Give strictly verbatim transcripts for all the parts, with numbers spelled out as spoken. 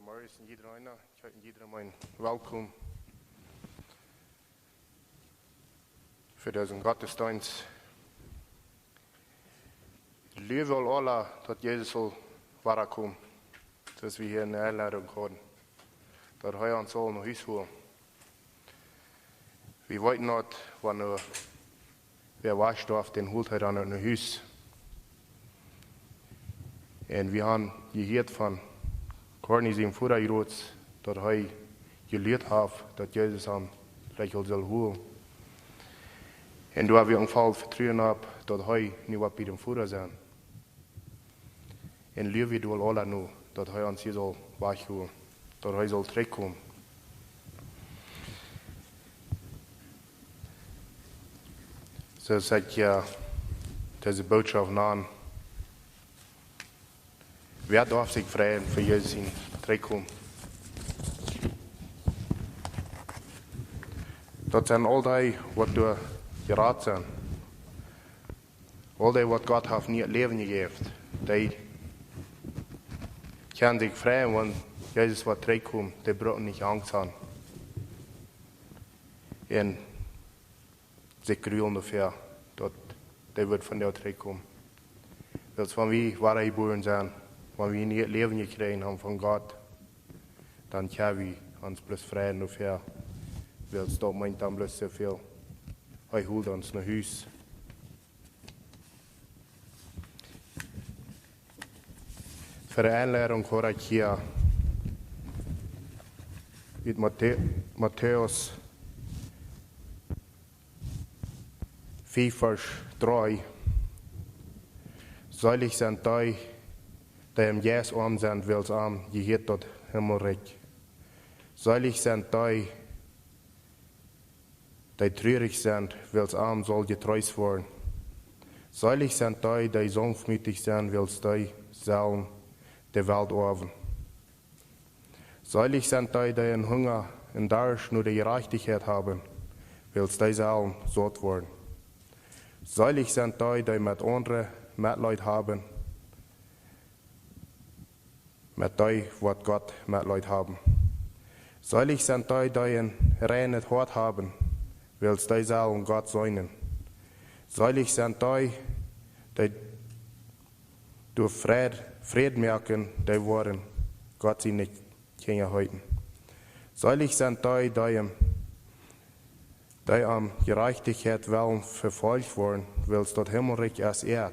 Morjes en jieda eena, ekj heet en jieda eenen welkom fa disen Gottesdeenst. Wie wellen aule, daut Jesus saul wada komen, soo aus wie hia enne Enleidunk hauden, daut hee ons saul no Hus holen. Wie weeten daut, wan wäa wajch stoaft, dän holt hee dan no Hus. Un wie haben jehieet von Corny sien Voda, daut hee jelieet haft, daut Jesus am veleicht aul saul holen. Un doa hab wie een vollet Vetruen opp, daut hee nu woat bie dän Voda sennen. Un wie wellen aule nu, daut hee ons hia saul wajchholen, daut hee saul trigjkomen. Soo saj ekj, jo, dise Botschaft aun. Wäa darf sikj freien fa Jesus sien Trigjkomen? Daut sent aul dee, waut doa jerat sent. Aul dee, waut Gott haft nie daut Läwen jejäft. Dee kjennen sikj freien, wan Jesus woat trigjkomen. Dee brucken nich Angst haben un sikj grulen doafäa, daut dee woat vondoag trigjkomen. Wiels wan wie wadajebuaren sent, wan wie nie daut Läwen jekjräajen haben von Gott, dan kjenn wie ons bloos freien doafäa. Wiels daut meent dan bloos soo väl: Hee holt ons no Hus. Fa de Enleidunk hia ekj hia ut Matä-, Matäus fief, Varsch dree: Seelich sent dee, dee em Jeist oam sent, wiels an jehieet daut Himmelrikj. Seelich sent dee, dee trurich sent, wiels an saul jetreest woaren. Seelich sent dee, dee saunftmootich sent, wiels dee sellen de Welt oawen. Seelich sent dee, dee eenen Hunga un Darscht no de Jerajchtichkjeit haben, wiels dee sellen saut woaren. Seelich sent dee, dee met aundre Metleet haben, met dee woat Gott Metleet haben. Seelich sent dee, dee een reinet Hoat haben, wiels dee sellen Gott seenen. Seelich sent dee, dee doa Fräd, Fräd moaken, dee woaren Gott siene Kjinja heeten. Seelich sent dee, dee em, dee om Jerajchtichkjeit wellen vefolcht woaren, wiels daut Himmelrikj es äa.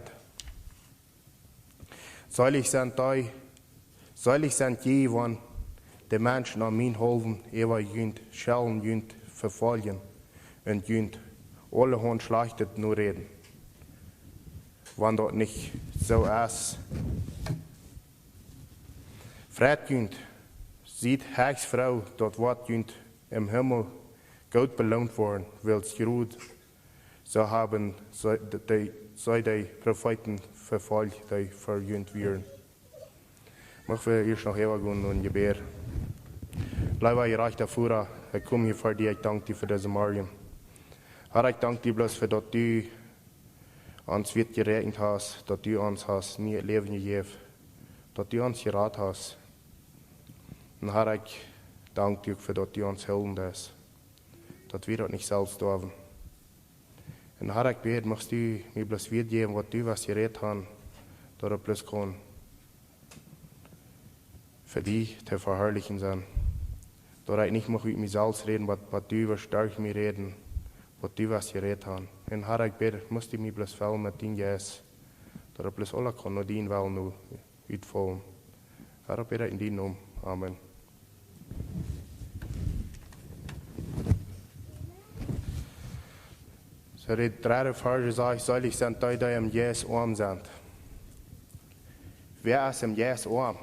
Seelich sent dee, seelich sent jie, wan de Menschen om mienhaulwen äwa junt schellen, junt vefoljen un junt aulahaunt Schlajchtet noräden, wan daut nich soo es. Freit junt, siet hechst froo, daut woat junt em Himmel goot beloont woaren, wiels jrod soo haben see, dee, see de Profeeten vefolcht, dee ver junt wieren. Mucht wie ieescht noch äwagonen en Jebäd. Leewa jerajchta Voda, ekj kom hia ver die, ekj dank die fa disen Morjen. Herr, ekj dank die bloos fa daut du ons wiet jeräakjent hast, daut du ons hast nie daut Läwen jejäft, daut du ons jerat hast. Un Herr, ekj dank die uk fa daut du ons hoolen deist, daut wie daut nich selfst doawen. Un Herr, ekj bäd, muchst du mie bloos wieda jäwen, waut du west jerät han, daut et bloos kaun fa die to veharlichen sennen. Daut ekj nich mucht ut mie selfst räden, waut, waut du west derch mie räden, waut du west jerät han. Un Herr, ekj bäd, muchst du mie bloos fellen met dienen Jeist, daut et bloos aules kaun no dienen Wellen nu utfaulen. Herr, ekj bäd en dienen Nomen. Amen. Soo, de dredde Varsch sajcht: Seelich sent dee, dee em Jeist oam sent. Wäa es em Jeist oam?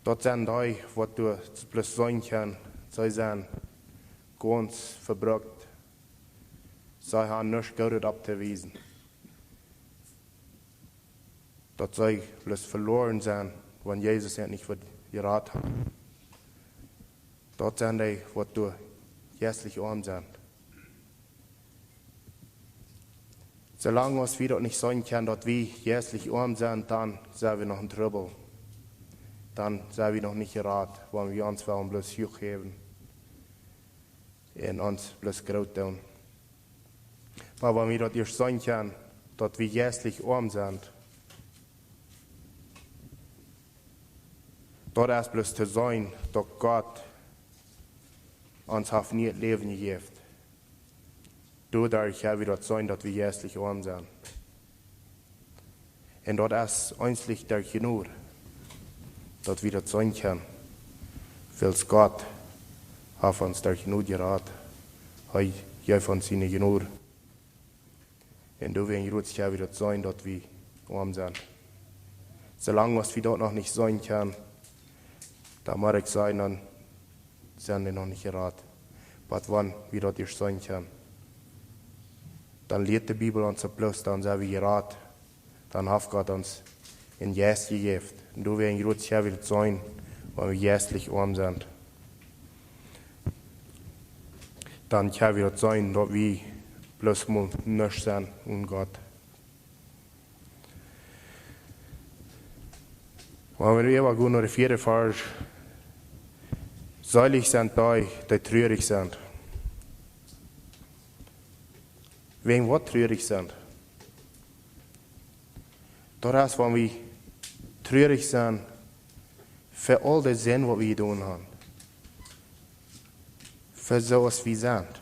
Daut sent dee, waut doa bloos sennen kjennen, see sent gaunz vebrukt. See han nuscht Goodet opptowiesen. Daut see bloos veloaren sent, wan Jesus an nich woat jerat han. Daut sent dee, waut doa jeistlich oam sent. Soo lang aus wie daut nich sennen kjennen, daut wie jeistlich oam sent, dan sent wie noch en Trubbel. dan sent wie noch nich jerat, wan wie ons wellen bloos huach häwen un ons bloos groot doonen. Oba wan wie daut ieescht seenen kjennen, daut wie jeistlich oam sent, daut es bloos to seenen, daut Gott ons haft nieet Läwen jejäft. Doaderch kjenn wie daut seenen, daut wie jeistlich oam sent. Un daut es eensich derch Jnod, daut wie daut seenen kjennen. Wiels Gott haft ons derch Jnod jerat. Hee jeef ons siene Jnod. Un doawäajen jrod kjenn wie daut seenen, daut wie oam sent. Soo lang aus wie daut noch nich seenen kjennen, dan mott ekj sajen, dan sent wie noch nich jerat. Oba wan wie daut ieescht seenen kjennen, dan lieet de Bibel ons opp bloos, dan sent wie jerat. Dan haft Gott ons een Jeist jejäft. Un doawäajen jrod kjenn wie daut seenen, wan wie jeistlich oam sent. Dan kjenn wie daut seenen, daut wie bloos mol nuscht sent onen Gott. Wan wie äwa gonen no de vieede Varsch. Seelich sent dee, dee trurich sent. Wäajen waut trurich sent? Daut es, wan wie trurich sent fa aul de Sind, waut wie jedonen haben. Fa soo aus wie sent.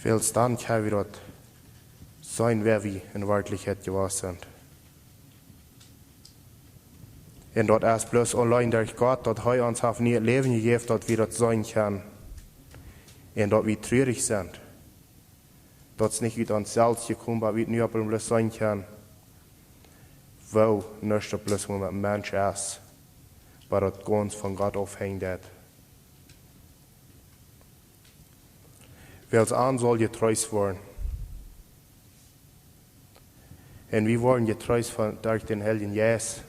Wiels dan kjenn wie daut seenen, wäa wie en Werkjlichkjeit jewast sent. Un daut es bloos auleen derch Gott, daut hee ons haft nieet Läwen jejäft, daut wie daut seenen kjennen. Un daut wie trurich sent. Daut es nich ut ons selfst jekomen, oba wie nu opp bloos seenen kjennen, woo nuscht daut bloos mau met een Mensch es, oba daut gaunz von Gott aufhenjt. Wiels ons saul jetreest woaren. Un wie woaren jetreest von, derch dän Heiljen Jeist,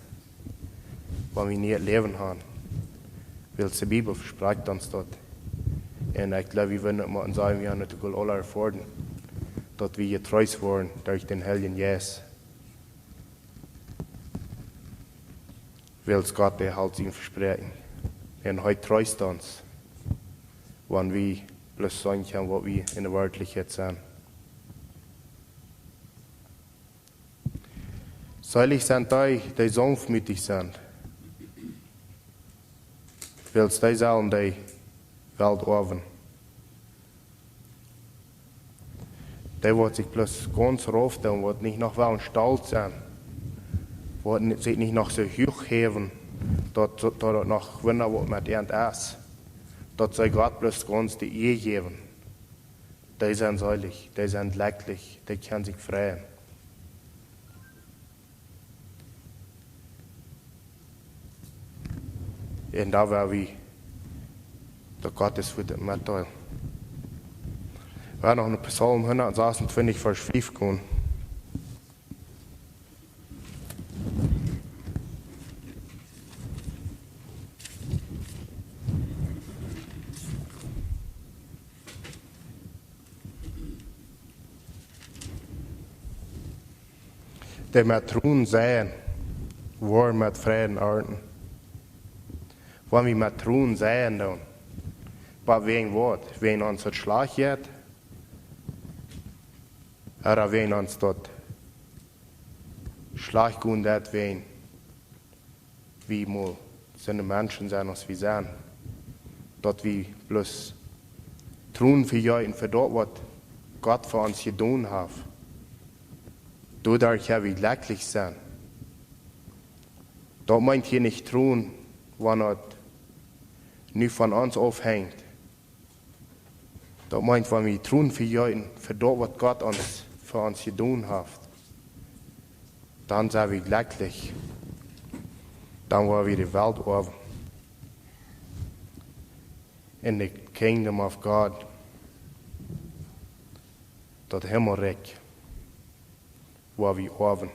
wan wie nieet Läwen haben. Wiels de Bibel vesprakjt ons daut. Un ekj jleew, wie wudden daut motten sajen, wie haben daut uk aul aunjefongen, daut wie jetreest woaren derch dän Heiljen Jeist. Wiels Gott, dee helt sien Vespräakjen. Un hee treest ons, wan wie bloos seenen kjennen, waut wie en de Werkjlichkjeit sent. Seelich sent dee, dee saunftmootich sent, wiels dee sellen de Welt oawen. Dee waut sikj bloos gaunz rauf doonen, waut nich noch wellen stolt sennen, waut ni-, sikj nich noch soo huach häwen, daut, daut, daut noch wundren, waut met an es, daut see Gott bloos gaunz de Ea jäwen. Dee sent seelich, dee sent jlekjlich, dee kjennen sikj freien. Un doa woa wie daut Gott sien Wuat metdeelen. Wie woaren noch no Psalm hundatsastuntwintich, Varsch fief gonen. Dee met Tronen seien, woaren met Freiden arnten. Wan wie met Tronen seien doonen, oba wäajen waut? Wäajen ons daut schlajcht jeit? Ooda wäajen ons daut schlajcht gonen deit, wäajen wie mol soone Menschen sent aus wie sent. Daut wie bloos Tronen vejeeten fa daut, waut Gott fa ons jedonen haft. Doaderch kjenn wie jlekjlich sennen. Daut meent hia nich Tronen, wan daut nu von ons aufhenjt. Daut meent, wan wie Tronen vejeeten fa daut, waut Gott ons, fa ons jedonen haft, dan sent wie jlekjlich. Dan woa wie de Welt oawen. In the kingdom of God. Daut Himmelrikj woa wie oawen.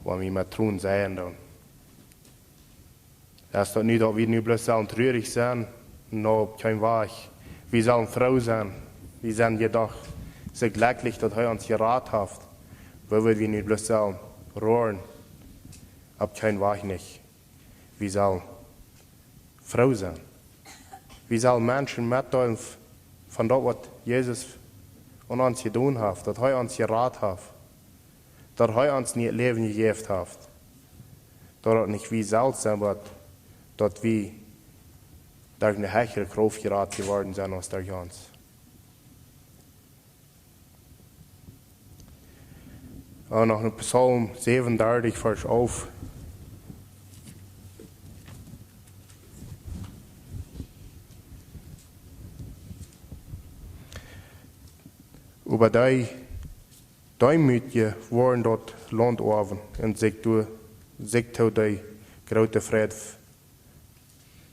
Woa wie met Tronen seien doonen. Es daut nu, daut wie nu bloos sellen trurich sennen? Nä, opp kjeen Wajch. Wie sellen froo sennen. Wie sent jedoch Soo jlekjlich daut hee ons jerat haft, woo wie nu bloos sellen roaren, opp kjeen Wajch nich. Wie sellen froo sennen. Wie sellen Menschen metdeelen von daut, waut Jesus aun ons jedonen haft, daut hee ons jerat haft, daut hee ons nie Läwen jejäft haft. Daut daut nich wie selfst sent, oba daut wie derch eene hechre Krauft jerat jeworden sent aus derch ons. Un noch en Psalm säwenundartich, Varsch alf. Oba dee Deemootje woaren daut Launt oawen un sikj doa, sikj doa de groote Fräd,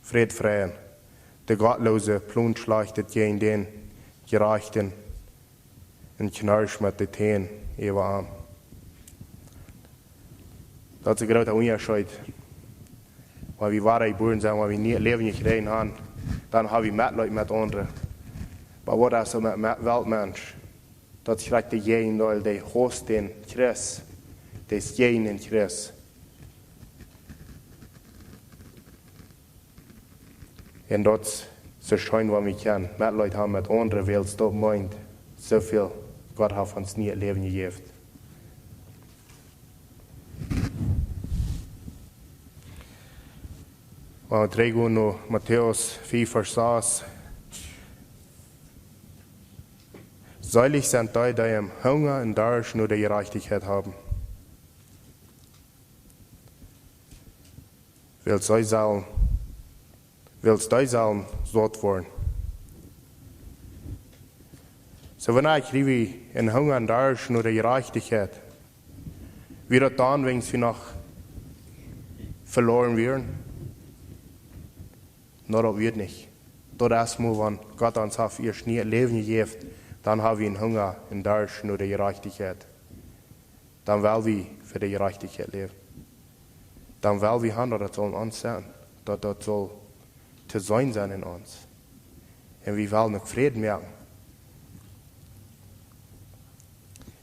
Fräd freien. De Gottloose plont Schlajchtet jäajen dän Jerajchten un knirscht met de Täne äwa am. Daut es een groota Unjascheet. Wan wie woare jebuaren sent, wan wie nie Läwen jekjräajen haben, dan ha wie Metleet met aundre. Oba waut es daut met, met Weltmensch? Daut es krakjt daut Jäajendeel, dee hausst dän Christ, dee es jäajen dän Christ. Un daut es soo scheen, wan wie kjennen Metleet haben met aundre, wiels daut meent, soo väl Gott haft ons nie Läwen jejäft. Wan wie trigjgonen no Matäus fief, Varsch sas. Seelich sent dee, dee een Hunga un Darscht no de Jerajchtichkjeit haben. Wiels see sellen, wiels dee sellen saut woaren. Soo, wan wie een Hunga un Darscht no de Jerajchtichkjeit, wia daut dan, wan wie noch veloaren wieren? Nä, daut wia nich. Daut es mau, wan Gott ons haft ieescht nie Läwen jejäft, dan ha wie een Hunga un Darscht no de Jerajchtichkjeit. Dan well wie fa de Jerajchtichkjeit läwen. Dan well wie haben, daut daut saul aun ons sennen, daut daut saul to seenen sennen en ons. Un wie wellen uk Fräd moaken.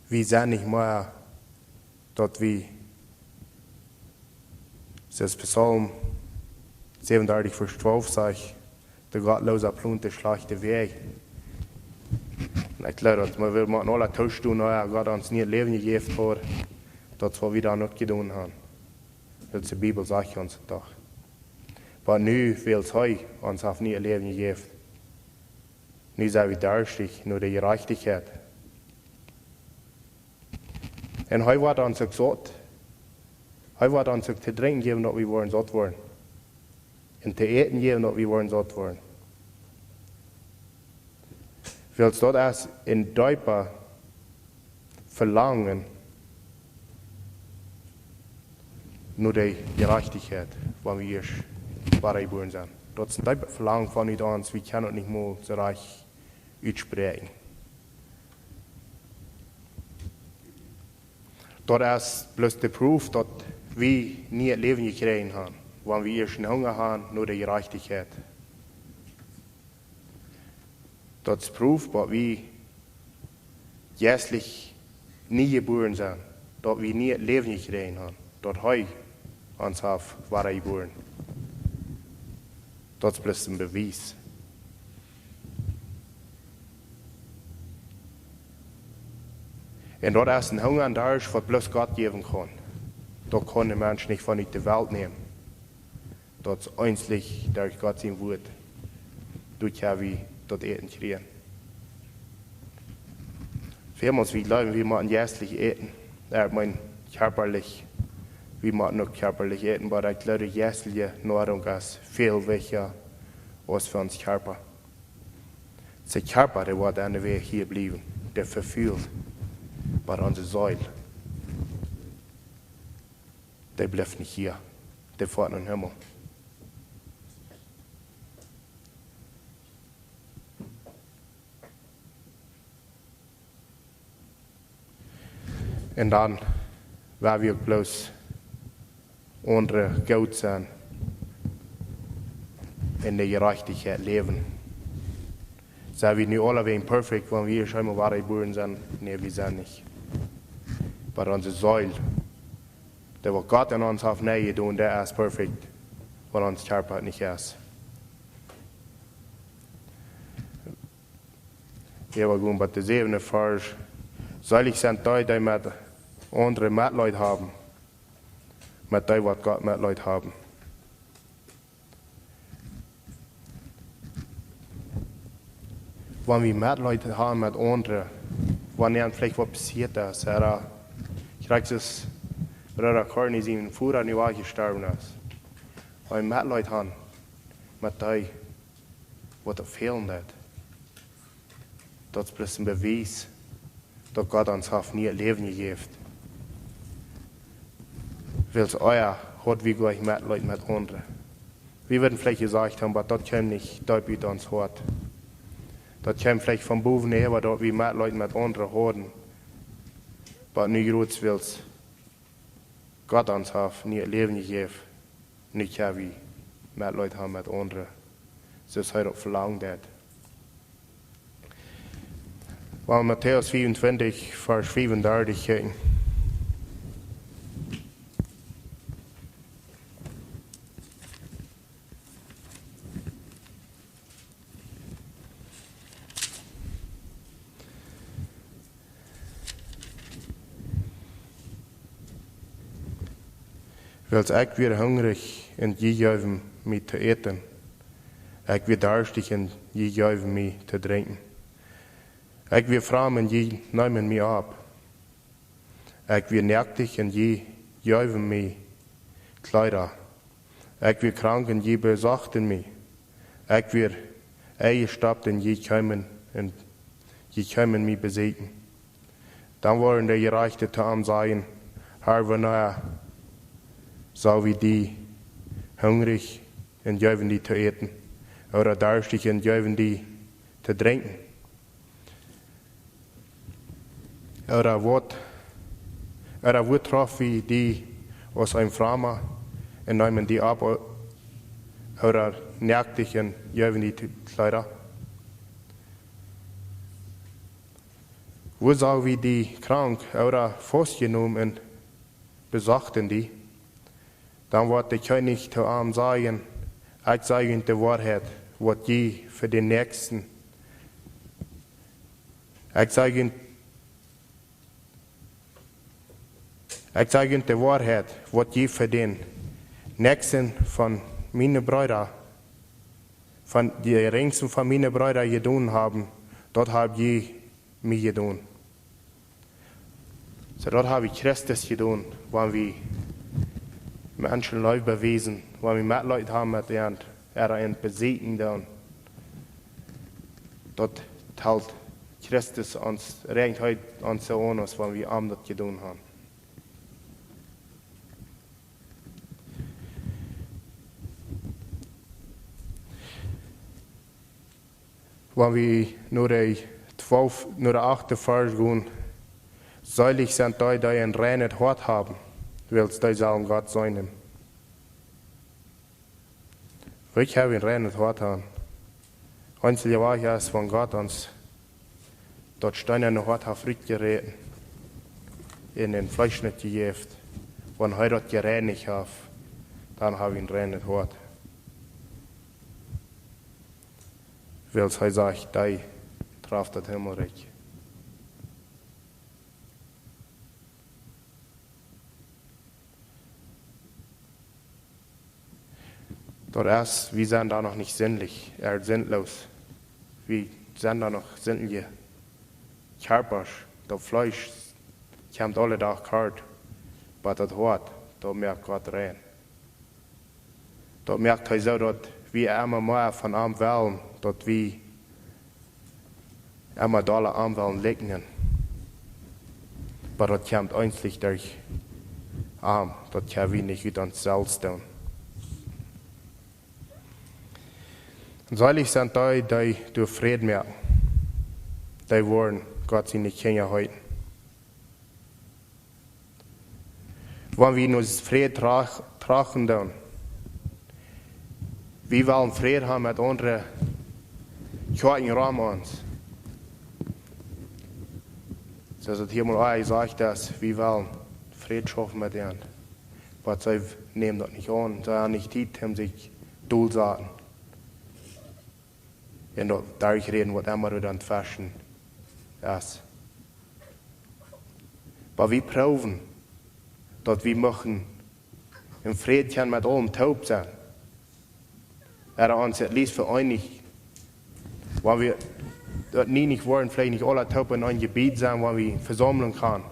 Wie sent nich mea daut wie, soo aus Psalm säwenundartich, Varsch twalf sajcht, de Gottloose plont de schlajchte Wäaj. Un ekj jleew, daut wie wellen mau aula toostonen, daut Gott ons nie Läwen jejäft haud, daut waut wie dan uk jedonen haben. Wiels de Bibel sajcht ons daut doch. Oba nu, wiels hee ons haft nie Läwen jejäft, nu sent wie darschtich no de Jerajchtichkjeit. Un hee woat ons uk saut. Hee woat ons uk to drinkjen jäwen, daut wie woaren saut woaren. Un to äten jäwen, daut wie woaren saut woaren. Wiels daut es een deepa Velangen no de Jerajchtichkjeit, wan wie ieescht woare jebuaren sent. Daut es een deepa Velangen von ons, wie kjennen daut nich mol soo rajcht utspräakjen. Daut es bloos de Proof, daut wie nie Läwen jekjräajen haben, wan wie ieescht een Hunga haben no de Jerajchtichkjeit. Daut es Proof, daut wie jeistlich nie jebuaren sent, daut wie nie Läwen jekjräajen haben, daut hee ons haft woare jebuaren. Daut es bloos een Bewies. Un daut es een Hunga un Darscht, waut bloos Gott jäwen kaun. Daut kaun de Mensch nich von ut de Welt nämen. Daut es eensich derch Gott sien Wuat. Doa kjenn wie daut Äten kjrieen. Väl mol wie jleewen, wie motten jeistlich äten. Jo, ekj meen, kjarpalich. Wie motten uk kjarpalich äten, oba ekj jleew, de jeistliche Noarunk es väl wichtja aus fa ons Kjarpa. De Kjarpa, dee woat aun de Wäaj hia bliewen, dee vefult. Oba onse Seel, dee blift nich hia. Dee foat nom Himmel. Un dan woa wie uk bloos aundre goot sennen, en de Jerajchtichkjeit läwen. Sent wie nu aulawäajen perfekt, wan wie ieescht eemol wadajebuaren sent? Nä, wie sent nich. Oba onse Seel, dee waut Gott en ons haft nenjedonen, dee es perfekt, wan ons Kjarpa nich es. Hia wie gonen bie de säwende Varsch. Seelich sent dee, dee met aundre Metleet haben, met dee waut Gott Metleet haben. Wan wie Metleet haben met aundre, wan an veleicht waut passieet es, ooda krakjt soo aus Brooda Corny sien Voda nu aul jestorwen es. Wan wie Metleet haben met dee, waut et fälen deit, daut es bloos een Bewies, daut Gott ons haft nie Läwen jejäft. Wiels ea haud wie jlikj Metleet met aundre. Wie wudden veleicht jesajcht haben, oba daut kjeem nich deep ut ons Hoat. Daut kjeem veleicht von bowen häa, daut wie Metleet met aundre hauden. Oba nu jrod wiels Gott ons haft nie Läwen jejäft, nu kjenn wie Metleet haben met aundre, soo aus hee daut velangt haft. Wan wie Matäus vea un twintich, Varsch fea un dartich kjikjen. Wiels ekj wia hungrich un jie jeewen mie to äten. Ekj wia darschtich un jie jeewen mie to drinkjen. Ekj wia framd un jie neemen mie opp. Ekj wia noaktich un jie jeewen mie Kjleeda. Ekj wia krank un jie besochten mie. Ekj wia enjestopt un jie kjeemen, un jie kjeemen mie besieekjen. Dan woaren de Jerajchte to am sajen: Herr, wanea sach wie die hungrich un jeewen die to äten, ooda darschtich un jeewen die to drinkjen? Ooda woo, ooda woo troffen wie die aus een Framda un neemen die opp, ooda noaktich un jeewen die Kjleeda? Woo sagen wie die krank ooda faustjenomen un besochten die? Dan woat de Kjennich to am sajen: Ekj saj junt de Woarheit, waut jie fa dän Näakjsten, ekj saj junt, ekj saj junt de Woarheit, waut jie fa dän Näakjsten von miene Breeda, von dän jerinjsten von miene Breeda jedonen haben, daut hab jie mie jedonen. Soo, daut hab wie Christus jedonen, wan wie Menschen Leew bewiesen, wan wie Metleet haben met an, ooda an besieekjen doonen. Daut talt Christus ons, rajcht hee ons soo aun, aus wan wie am daut jedonen haben. Wan wie no de twalf, no de achte Varsch gonen: Seelich sent dee, dee een reinet Hoat haben, wiels dee sellen Gott seenen. Wie haben een reinet Hoat haben. Eensje Wajch es, wan Gott ons daut steenane Hoat haft rutjeräten un een fleeschnet jejäft. Wan hee daut jereinicht haft, dan hab wie een reinet Hoat. Wiels hee sajcht, dee traft daut Himmelrikj. Daut es, wie sent doa noch nich sindlich, ea sintloos. Wie sent doa noch sindliche Kjarpasch. Daut Fleesch kjemt aule Doag kort, oba daut Hoat, daut moakt Gott rein. Daut moakt hee soo, daut wie emma mea von am wellen, daut wie emma dolla am wellen likjnen. Oba daut kjemt eensich derch am, daut kjenn wie nich ut ons selfst doonen. Un seelich sent dee, dee doa Fräd moaken. Dee woaren Gott siene Kjinja heeten. Wan wie no Fräd tra-, trachten doonen, wie wellen Fräd haben met aundre Kjoakjen rom ons. Soo aus et hia mol jesajcht es, wie wellen Fräd schaufen met an. Oba see nämen daut nich aun. See haben nich Tiet om sikj dol to saten un daut derchräden, waut emma doa dan tweschen es. Oba wie proowen, daut wie muchten en Fräd kjennen met aulem toop sennen. Ooda ons at least vereenijen. Wan wie daut nie nich woaren, veleicht nich aule toop en een Jebied sennen, wan wie vesaumlen kjennen.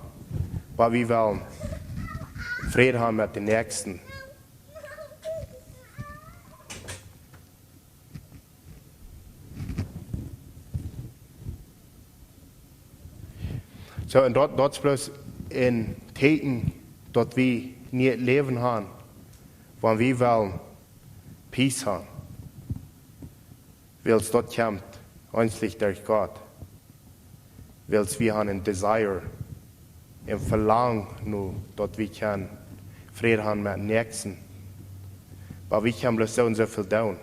Oba wie wellen Fräd haben met dän Näakjsten. Soo, un daut, daut es bloos een Tieekjen, daut wie nich Läwen haben, wan wie wellen Peace haben. Wiels daut kjemt eensich derch Gott. Wiels wie haben een Desire, een Velangen nu, daut wie kjennen Fräd haben met dän Näakjsten. Oba wie kjennen bloos soo un soo väl doonen.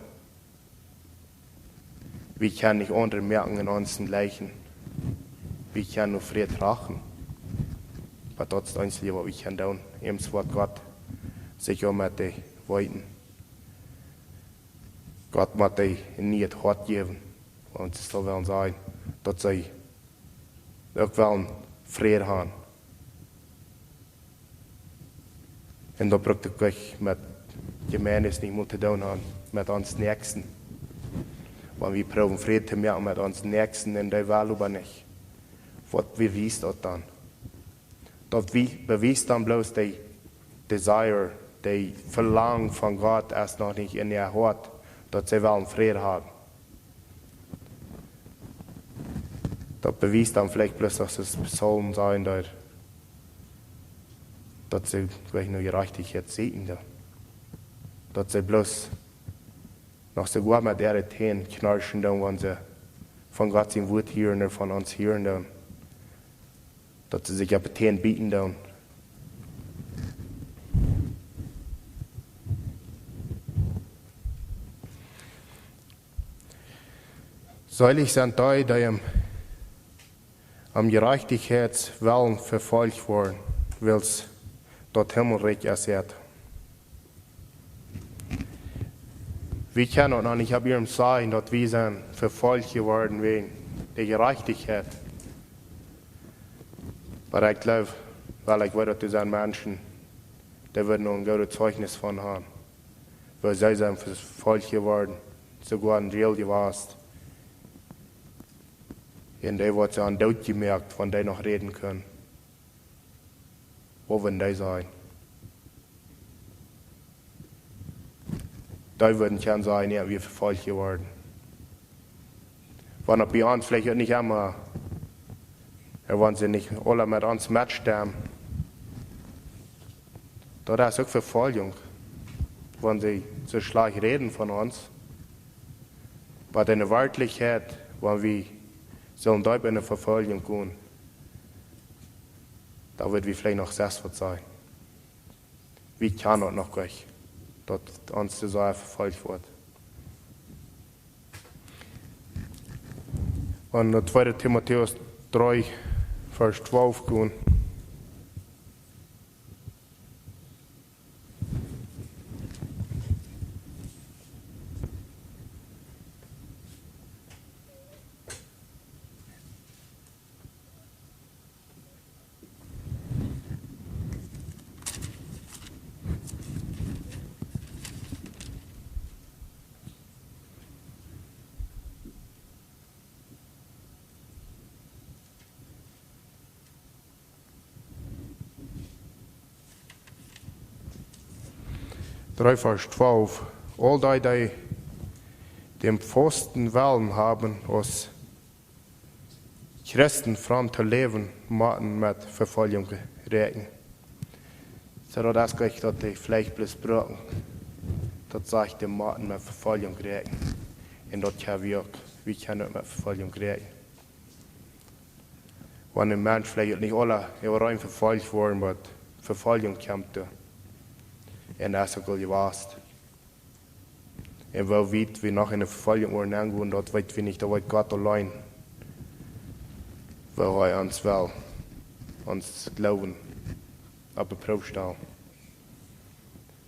Wie kjennen nich aundre moaken en onsen Jlikjen. Wie kjennen nu Fräd trachten. Oba daut es daut eensje, waut wie kjennen doonen. Eemol woat Gott sikj uk met dee weeten. Gott mott dee een niet Hoat jäwen. Wan see daut wellen sennen, daut see uk wellen Fräd haben. Un daut brukt uk nich met Jemeenen nich mol to doonen haben, met onsen Näakjsten. Wan wie proowen Fräd to moaken met onsen Näakjsten un dee well oba nich. Waut bewiest daut dan? Daut wie-, bewiest dan bloos dee Desire, dee Velangen von Gott es noch nich en äa Hoat, daut see wellen Fräd haben. Daut bewiest dan veleicht bloos, daut see Psalmen sennen, daut, daut see, weet nich, Jerajchtichkjeit sieekjen, daut, daut see bloos noch soogoa met äare Täne kjnirschen doonen, wan see von Gott sien Wuat hieren ooda von ons hieren doonen. Daut see sikj opp de Täne bieten doonen. Seelich sent dee, dee om, om Jerajchtichkjeits wellen vefolcht woaren, wiels daut Himmelrikj es äa. Wie kjennen daut noch nich opp ieescht sajen, daut wie sent vefolcht jeworden wäajen de Jerajchtichkjeit. Oba ekj jleew, well, ekj weet, daut doa sent Menschen, dee wudden noch een goodet Zeichnis von haben. Wiels see sent vefolcht jeworden, soogoa en Jail jewast. Un dee woat see aun doot jemoakt, wan dee noch räden kunnen. Waut wudden dee sajen? Dee wudden kjennen sajen, jo, wie vefolcht jeworden. Wan daut bie ons veleicht uk nich emma, un wan see nich aule met ons metstemmen, daut es uk Vefoljunk, wan see soo schlajcht räden von ons. Oba en de Werkjlichkjeit, wan wie sellen deep en de Vefoljunk gonen, dan woa wie veleicht noch selfst waut sajen. Wie kjennen daut noch nich, daut ons soo sea vefolcht woat. Wan wie no tweede Timotäus dree, Varsch twalf gonen. Dree Varsch twalf. Aul dee, dee dän fausten Wellen haben, aus Christen fromm to läwen, motten met Vefoljunk räakjnen. Soo daut es nich, daut dee veleicht bloos brucken. Daut sajcht, dee motten met Vefoljunk räakjnen. Un daut kjenn wie uk. Wie kjennen uk met Vefoljunk räakjnen. Wan een Mensch veleicht nich aule äwareen vefolcht woaren, oba Vefoljunk kjemt doa. Un daut es uk aul jewast. Un woo wiet wie noch enne Vefoljunk woaren aungonen, daut weet wie nich, daut weet Gott auleen. Woo hee ons well, ons Gloowen opp de Proow stalen.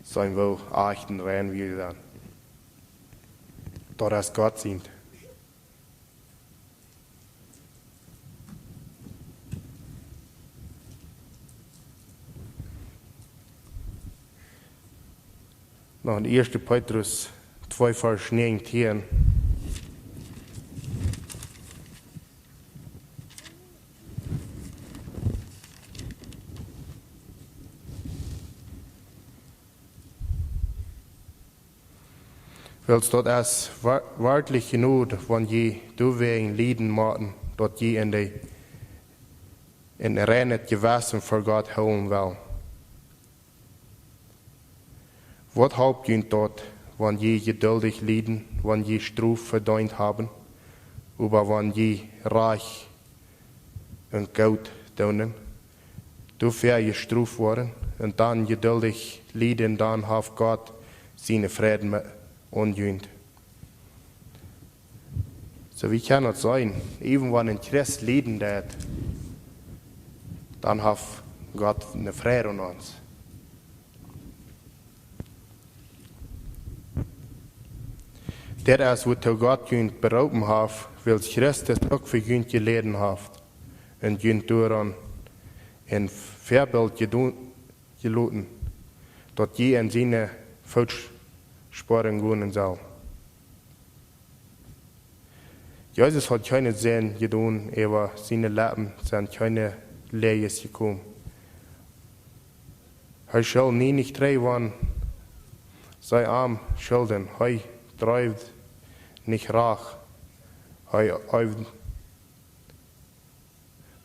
Seenen woo ajcht un rein wie sent. Daut es Gott sient. Noch en ieeschte Petrus twee Varsch näajentieen. Wiels daut es wa-, werkjlich jenuach, wan jie doawäajen lieden motten, daut jie en de, en reinet Jewessen ver Gott hoolen wellen. Waut halpt junt daut, wan jie jeduldich lieden, wan jie Strof vedeent haben, oba wan jie rajcht un goot doonen, doafäa jestroft woaren un dan jeduldich lieden, dan haft Gott siene Fräd met aun junt. Soo, wie kjennen daut seenen, even wan een Christ lieden deit, dan haft Gott eene Fräd aun ons. Dit es wuatoo Gott junt beroopen haft, wiels Christus uk fa junt jeläden haft un junt doaraun een Väabilt jedo-, jeloten, daut jie en siene Footspuaren gonen sellen. Jesus haud kjeene Sind jedonen, äwa siene Leppen sent kjeene Läajes jekomen. Hee schull nie nich trigj wan see am schulden. Hee dreef nich rajcht. Hee eewd,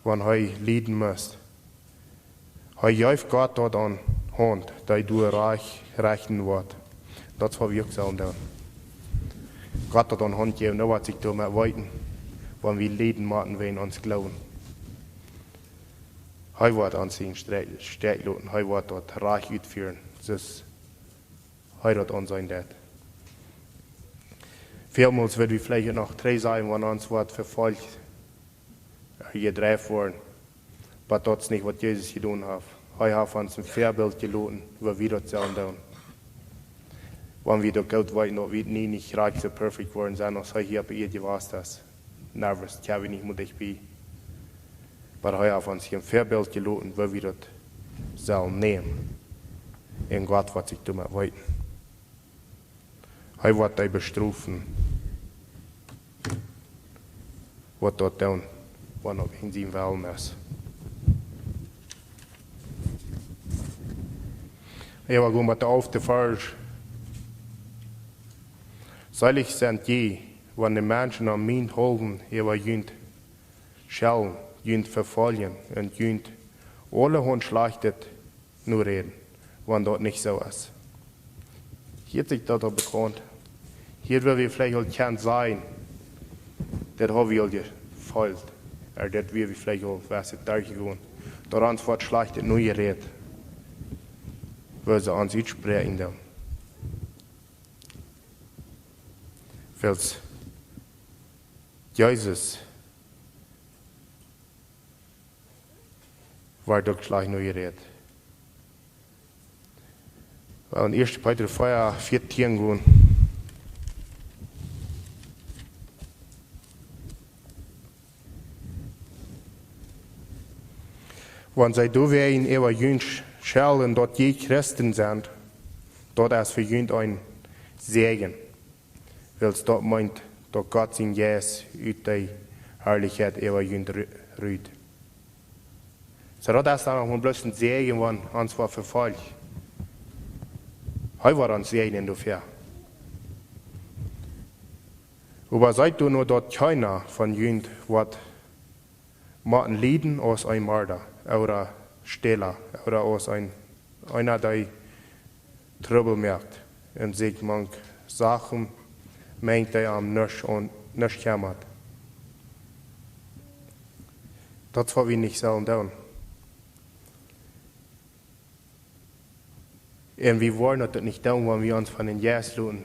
wan hee lieden must. Hee jeef Gott daut aun Haunt, dee doa rajcht rechten woat. Daut es waut wie uk sellen doonen. Gott daut aun Haunt jäwen, daut woat sikj doamet weeten, wan wie lieden motten wäajen ons Gloowen. Hee woat ons sienen Streit, Streit loten, hee woat daut rajcht utfieren, soo aus hee daut aunseenen deit. Välmols woa wie veleicht noch trigj sajen, wan ons woat vefolcht, jedreift woaren. Oba daut es nich waut Jesus jedonen haft. Hee haft ons een Väabilt jeloten, woo wie daut sellen doonen. Wan wie daut goot weeten, daut wie nie nich rajcht soo perfekt woaren sent, aus hee hia opp Ieed jewast es. Nervös, tja, wie nich mea dicht bie. Oba hee haft ons hia een Väabilt jeloten, woo wie daut sellen nämen. Un Gott woat sikj doamet weeten. Hee woat dee bestrofen, waut daut doonen, wan daut en sienen Wellen es. Äwa gonen met de alfte Varsch. Seelich sent jie, wan de Menschen om mienthaulwen äwa junt schellen, junt vefoljen un junt aulahaunt Schlajchtet noräden, wan daut nich soo es. Hieet sikj daut aul bekaunt? Hia woa wie veleicht aul kjennen sajen, daut ha wie aul jefeelt. Ooda daut woa wie veleicht aul waut derchjegonen. Daut ons woat Schlajchtet nojerät, woo see ons utspräakjen doonen. Wiels Jesus woat uk schlajcht nojerät. Well, en ieeschte Petrus vea, vieetieen gonen. Wan see doawäajen äwa junt schellen, daut jie Christen sent, daut es fa junt een Säajen. Wiels daut meent, daut Gott sien Jeist ut de Harlichkjeit äwa junt ru-, rut. Soo daut es dan noch mau bloos een Säajen, wan ons woat vefolcht. Hee woat ons säajnen doafäa. Oba seet doano, daut kjeena von junt woat motten lieden aus een Marda, ooda Stäla, ooda aus een, eena, dee Trubbel moakt un sikj mank Sachen mengt, dee am nuscht aun, nuscht kjemmat. Daut es waut wie nich sellen doonen. Un wie woaren daut nich doonen, wan wie ons von dän Jeist loten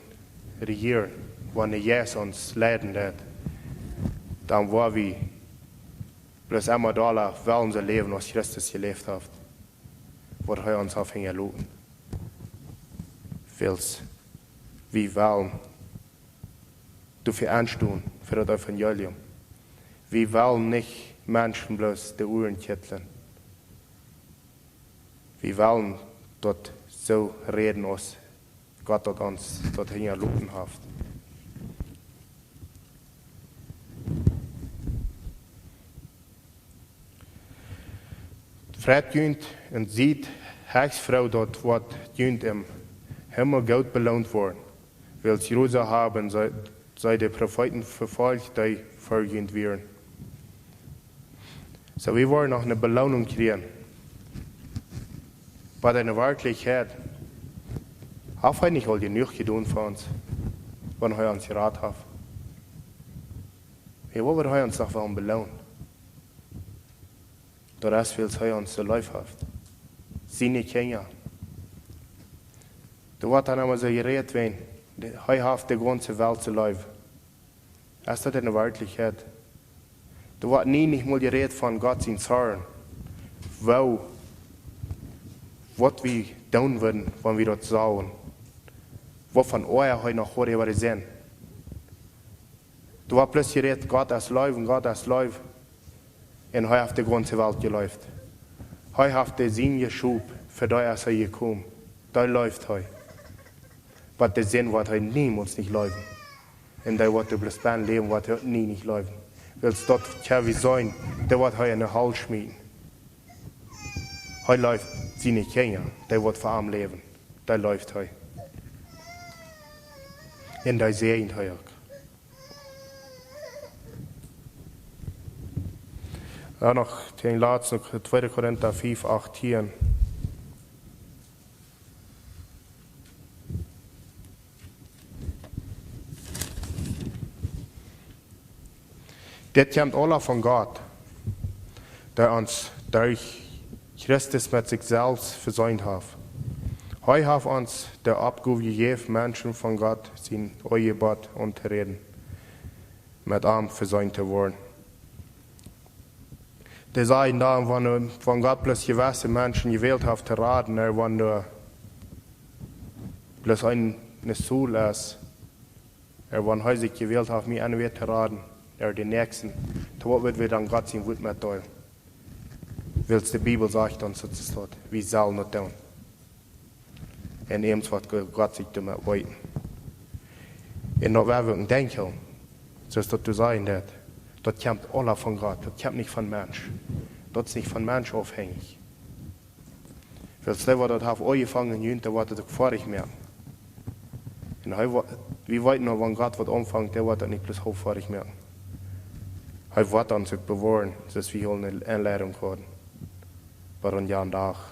rejieren, wan de Jeist ons leiden deit, dan woa wie bloos emma dolla wellen soo läwen aus Christus jeläft haft, waut hee ons haft hinjaloten. Wiels wie wellen doafäa enstonen, fa daut Evangelium. Wie wellen nich Menschen bloos de Uaren kjitlen. Wie wellen daut soo räden aus Gott daut ons daut hinjaloten haft. Freit junt un siet hecht froo, daut woat junt em Himmel goot beloont woaren, wiels jrod soo haben see, see de Profeeten vefolcht, dee ver junt wieren. Soo, wie woaren noch eene Beloonunk kjrieen. Oba enne Werkjlichkjeit, haft hee nich aul jenuach jedonen fa ons, wan hee ons jerat haft? Woo woat hee ons noch wellen beloonen? Daut es, wiels hee ons soo leef haft. Siene Kjinja. Doa woat dan emma soo jerät, wan de, hee haft de gaunze Welt soo leef. Es daut enne Werkjlichkjeit? Doa woat nie nich mol jerät von Gott sien Zorn. Woo, waut wie doonen wudden, wan wie daut sagen. Waut von Oaja hee noch haud äwa de Sind. Doa woat bloos jerät, Gott es Leew un Gott es Leew. Un hee haft de gaunze Welt jeleeft. Hee haft de Sien jeschaufen, fa dee es hee jekomen. Dee leeft hee. Oba de Sind woat hee niemols nich leewen. Un dee woat doa bloos bennen läwen, woat hee nie nich leewen. Wiels daut kjenn wie seenen, dee woat hee enne Hal schmieten. Hee leeft siene Kjinja, dee woat fa am läwen. Dee leeft hee. Un dee säajent hee uk. Dan noch, dän latsten, noch tweede Korinta fiew, achtieen. Dit kjemt aula von Gott, dee ons derch Christus met sikj selfst vesient haft. Hee haft ons de Oppgow jejäft, Menschen von Gott sien Ehebott auntoräden, met am vesient to woaren. Dee sajen dan, wan, wan Gott bloos jewesse Menschen jewält haft to raden, ooda wan doa bloos een, een Saul es, ooda wan hee sikj jewält haft, mie aun wäa to raden, ooda dän Näakjsten, dan waut woa wie dan Gott sien Wuat metdeelen? Wiels de Bibel sajcht ons, daut es daut, wie sellen daut doonen. Un eemol woat Go-, Gott sikj doamet weeten. Un daut woa wie uk denkjen, soo aus daut to sajen daut, daut kjemt aula von Gott, daut kjemt nich von Mensch. Daut es nich von Mensch aufhenjich. Wiels dee, waut daut haft aunjefongen, junt, dee woat daut uk foadich moaken. Un hee wo-, wie weeten noch, wan Gott waut aunfangt, dee woat daut nich bloos haulf foadich moaken. Hee woat ons uk bewoaren, soo aus wie aul eene Enleidunk hauden. Waut een Joa un Dach.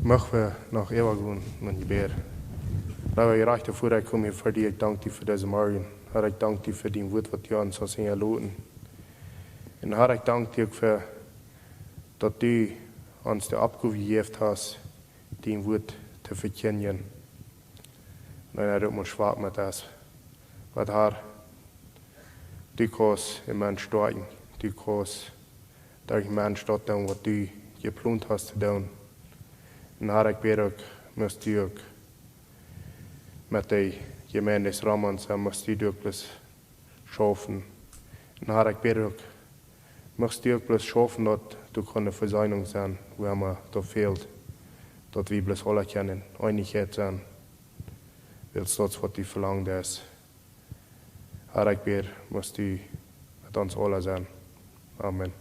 Mucht wie noch äwagonen en Jebäd. Leewa jerajchta Voda, ekj kom hia ver die, ekj dank die fa disen Morjen. Herr, ekj dank die fa dien Wuat, waut du ons hast hinjaloten. Un Herr, ekj dank die uk fa daut du ons de Oppgow jejäft hast, dien Wuat to vekjindjen. Un daut mott schwoa met ons. Oba Herr, du kaust een Mensch stoakjen, du kaust derch een Mensch daut doonen, waut du jeplont hast to doonen. Un Herr, ekj bäd uk, muchst du uk met de Jemeent rom ons sennen, muchst du uk bloos schaufen. Un Herr, ekj bäd uk, muchst du uk bloos schaufen, daut doa kaun eene Veseenunk sennen, wua emma daut fält, daut wie bloos aula kjennen en Eenichkjeit sennen, wiels daut es, waut du velangst. Herr, ekj bäd, muchst du met ons aula sennen. Amen.